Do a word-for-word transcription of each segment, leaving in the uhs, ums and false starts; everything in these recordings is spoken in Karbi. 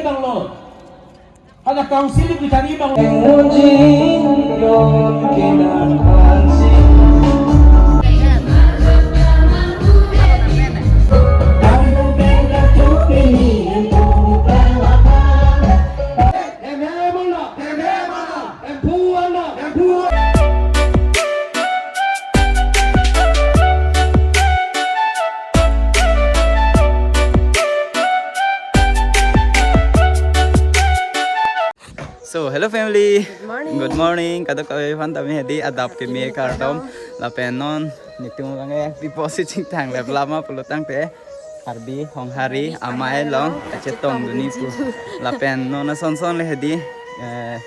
Banglo. Hala council ni kuchari bang. So, hello family. Good morning. Good morning. Kadokave aphan tame hedi adap keme kardom. Lapen non netum abang ke pipo si chingthang lep lama pulo tangte Karbi Honghari amei along kachetongdunji pu. Lapen non asonson le hedi, eh,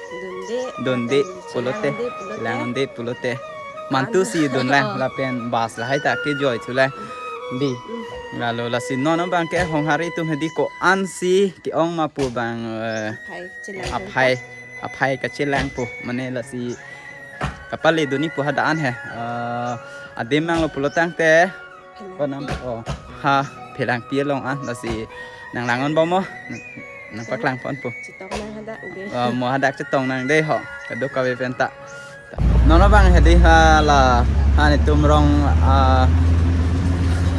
dunde pulote, chelang dunde pulote. Mantu si dunlang, lapen bus lahai ta kejoi thulang. Di. Lalo lasi non abang ke Honghari atum hedi ko-an si ke-ong ma pu bang, eh, aphai chelang aphai, aphai kachelang pu. Mane lasi kapaledunji pu hadak an he. Eh, adim nanglo pulo tangte. Ko nam, oh, ha, Phelangpi along an, lasi nanglang-on bom mo. Nangpaklang pon pu. Chetong nang hadak, oke. Eh, mo hadak chetong nang dei ho. Kadokave pen ta. Non abang hedi hala, ha netum rong, ah,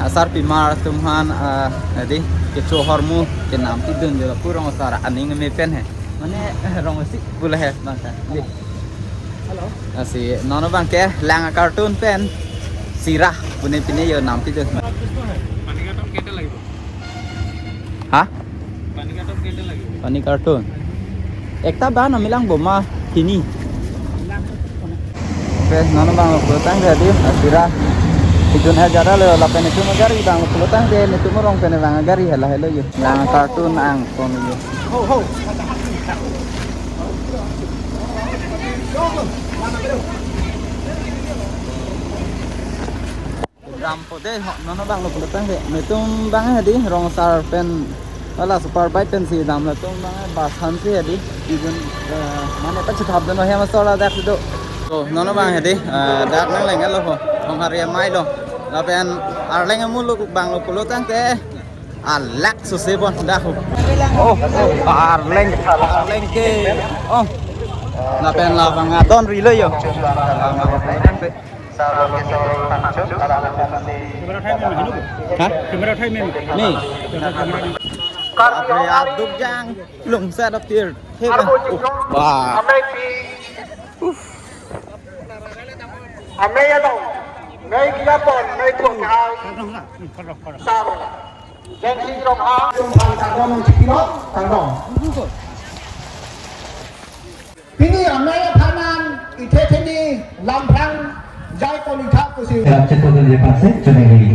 asarpimar atum aphan, ah, hedi kecho ahormu kenam pidun jo pu rong asar aning me pen he. Mane rong si bula he bang ta. Di. Hello. Lasi non abang ke lang a-cartoon pen sira pune pine jo nam pidun. পানী কাৰ্টুন কেইটা লাগিব? Ha? পানী কাৰ্টুন কেইটা লাগিব? Pani carton. Ekta ba namilang boma hini. Oke, non abang pulo tangte hedi, asira. Pidun he jara lo, lapen netum agari abang pulo tangte, netum arong pen abang agari hela helo jo. Lang a-cartoon angkon jo. Ho, ho. Ram po dei ho, non abang lo pulo tangte. Netum abang hedi rong asar pen, hala super bike pen si dam, latum abang bus aphan si hedi. Even, eh, mane pachethapdun ahem asor ladak si do. So, non abang hedi, eh, dak nangleng lo ho. Honghari amei along. Lapen arleng amuluk abang lo pulo tangte. Alak suse bon dak ho. Oh, oh, arleng, arleng ke. Oh. Lapen labang adon rilo jo. Ha? Ni. Apre aduk jang lungset apir. He ba. Upa. Amei along, mei kiapon, mei tuang kahai. Sar. Jengsi Ronghang. Jumpan kardom, Chipilot kardom. Pini amei aphan an, ithe theni, lamphrang, jai kolitha pusi. Ram chetu dun je pase, chunai lagi.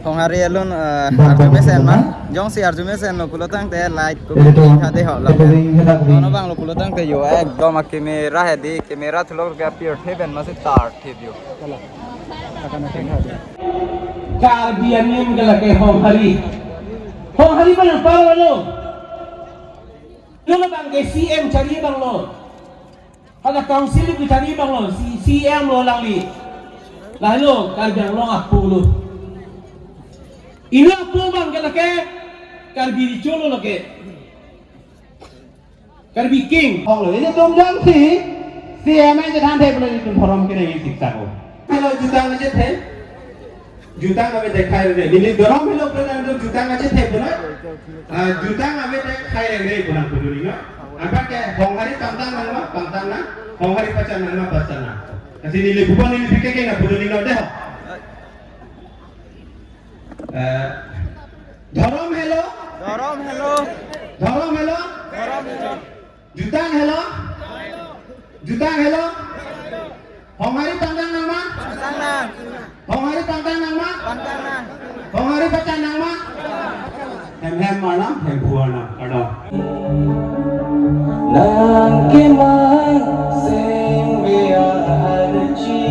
Honghari alun, eh, arju mesen ma. Jongsi arju mesen lo pulo tangte like, comment, kha dei ho la. Mane abang lo pulo tangte jo ekdom a-camera hedi, camera thulok ke apir theben masi tar thip jo. Karbi anim ke lake Honghari. Honghari pen nangpalo lo. Lo labang ke C M chari abang lo. Hala council kachari abang lo, C-, C M lo alangli. Lahelo Karbi Anglong apo lo. Ino apo abang ke lake Karbi Recho lo lake. Karbi King. Hong lo, ilitum jongsi C M A chethan thek pulo ilitum dhorom kereng-ik siksa ko. Helo jutang aje the. Jutang ave dekhai re. Neli dhorom helo pulo nangtum jutang aje the pulo. Ah, jutang ave dekhai re pulo nang pulo ningno. Apa ke Honghari pangtang nangma, pangtang nang. Honghari pachan nangma, pachan nang. Lasi neli bukan neli pikir ke nang pulo ningno deh. Eh, dhorom helo. Dhorom helo. Dhorom helo. Dhorom helo. Jutang helo. Jutang helo. Honghari pangtang nangma. Pangtang nang. Honghari pangtang nangma. Pangtang nang. Honghari pachan nangma. Hem hem arnam, Hemphu arnam. Kardom. Nang kemang seng be arji.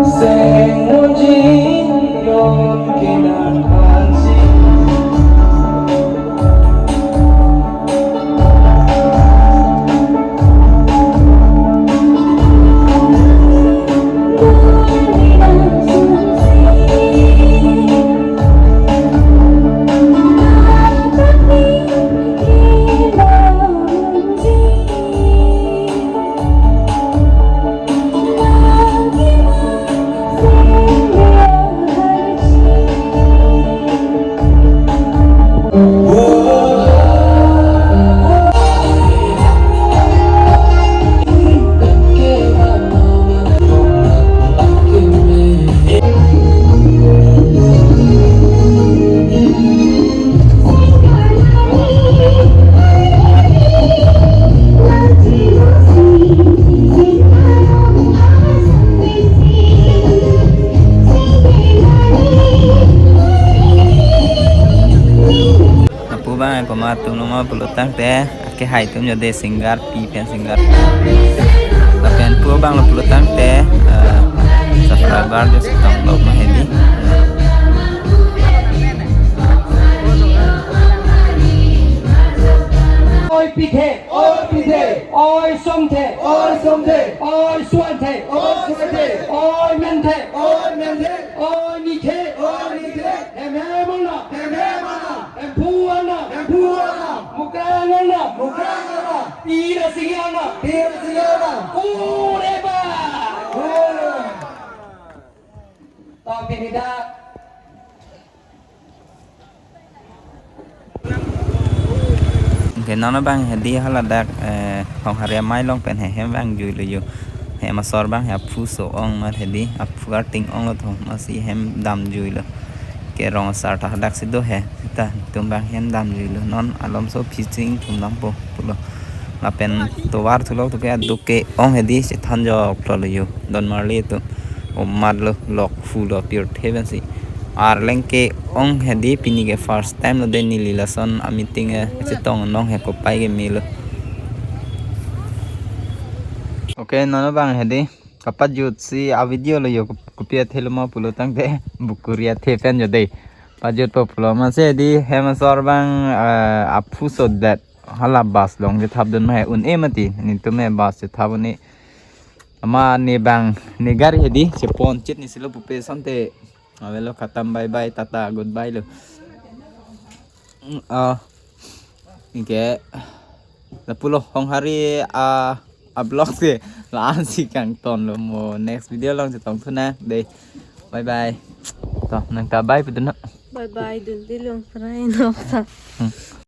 Seng moji yon kenan pansi. Lapu abang e pama atum lo ma pulo tangte, akehai atum jodi singer pi pen singer. Lapen pu abang lo pulo tangte, eh, subscriber jo setong lo ma hedi. Oi pithe. Oi pithe. Oi somthe. Oi somthe. Oi suanthe. Oi suanthe. Oi menthe. Oi menthe. Oi nithe. Oi nithe. Hem hem arnam. Hem hem arnam. Hemphu arnam. Hemphu arnam. Mukrang arnam. Mukrang arnam. Pi Rasing arnam. Pi Rasing arnam. Ure ba. Ure. To pini dak. Anke non abang hedi haladak, eh, Honghari amei along pen he hem vangjuilo yo. Hem asor abang he aphu so-ong amat hedi, aphu arting ong lo thom amatsi hem damjuilo. Ke rong asar ta hadak si do he, seta netum abang hem damjuilo. Non alomso pitching tum dampo pulo. Lapen tovar thulok tu ke aduk ke-ong hedi chethan joklo yo. Don marli tu omat lo, lok hu lo pirthe pensi. Arleng ke-ong hedi, pini ke first time lo de neli lason a meeting e chetong nong he, kopai ke melo. Okay, non abang hedi kapajut si a video lo yo, kopi athe lo ma pulo tangte bukuri athe pen jo de. Pajutpo pulo amatsi hedi hem asor abang, eh, aphu sodet. Hala bus along chethapdun ma he, un-e mati, netum he bus chethap un-e. Amat ne abang ne gari hedi chepon chit ni silo pupe asonte. Avelo khatam, bye bye, tata, goodbye lo. Mm, ah, anke lapulo Honghari a, a vlog ke la-an si kangton lo, mo next video along chetong thu nang de. Bye bye. To nang ta bye pudun na. Bye bye dun dilong prai no sa. Hmm.